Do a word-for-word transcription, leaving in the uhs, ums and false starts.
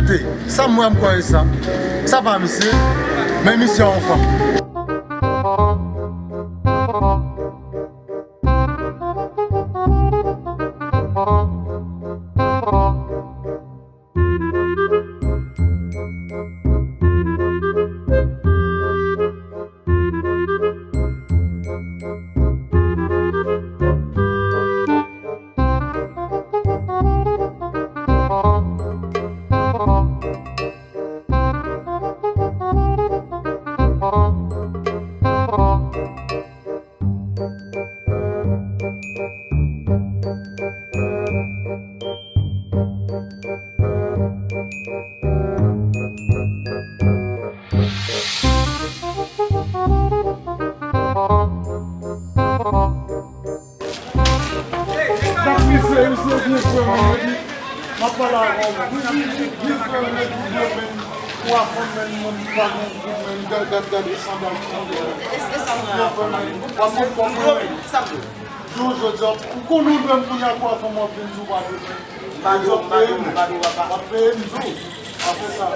Sa m wè m kwè e sa. Sa pa misye, men misye a yon fanm. Dak misye, misye vye frè mwen, epi m ap pale avè w. Wi, wi, wi, vye frè mwen, epi vye frè mwen. Ou a fanm, men, moun ki pa gen gwoup, men, gad, gad, gad, e sandal ki nan pye. Vye frè mwen, w ap konprann. Jou jodi a, ou konn ou menm kounye a, kwa fanm w ap vin di w pa dwe. Jodi a w ap peye m. W ap peye m jou. Apre sa.